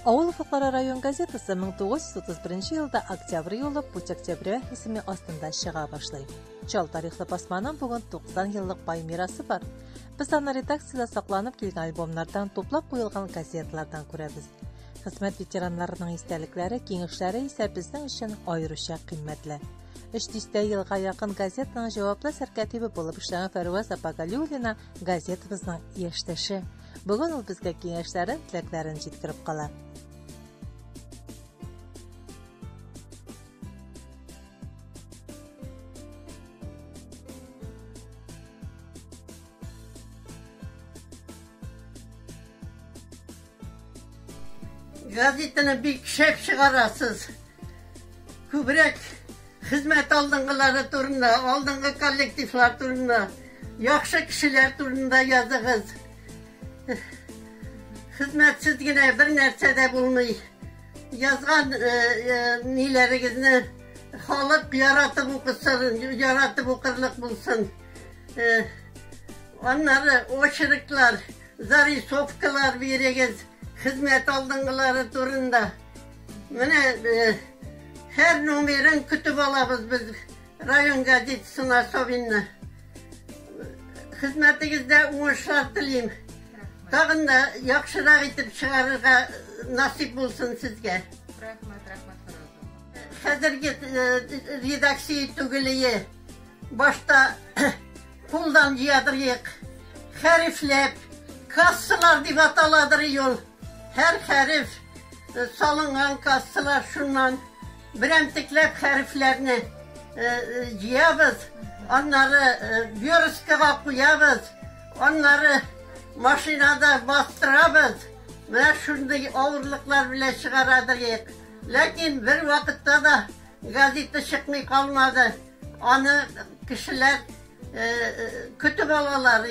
Авыл офыклары район газетасы 1931 елда Октябрь юлы Путь Октября исеме астында чыга башлый. Чал тарихлы басманың бүген 90 еллык бай мирасы бар. Без аны редакциядә сакланып килгән альбомнардан туплап куелган газеталардан күрәбез. Хезмәт ветераннарының истәлекләре, киңәшләре исә безнең өчен аеруча кыйммәтле. Өч дистә елга якын газетаның җаваплы сәркәтибе булып эшләгән Фәрваз апа Галиуллина газетабызның яшьтәше. Бүген ул безгә киңәшләрен, теләкләрен җиткереп кала. Газетаны бик шәп чыгарасыз. Күбрәк хезмәт алдынгылары турында, алдынгы коллективлар турында, яхшы кешеләр турында языгыз. Хезмәтсез генә бер нәрсә дә булмый. Язган э, э, ниләрегезне халык яратып укысын, яратып укырлык булсын. Э, аннары очерклар, зарисовкалар бирегез хезмәт алдынгылары турында. Менә э, һәр номерын көтеп алабыз без район газетасын особенно. Хезмәтегездә уңышлар телим. Тагын да яхшырак итеп чыгарырга насыйп булсын сезгә. Рәхмәт, рәхмәт, Хәзерге э, редакция түгелие. Башта кулдан җыядырыйк, хәрефләп, кассалар дип аталадыр юл. Һәр хәреф э, салынган кассалар шуннан берәмтекләп хәрефләрне э, э, җыябыз, аннары версткага куябыз, аннары машинада бастырабыз. Менә шундый авырлыклар белән чыгарадырыйк. Ләкин бер вакытта да газета чыкмый калмады. Аны кешеләр көтеп алалар.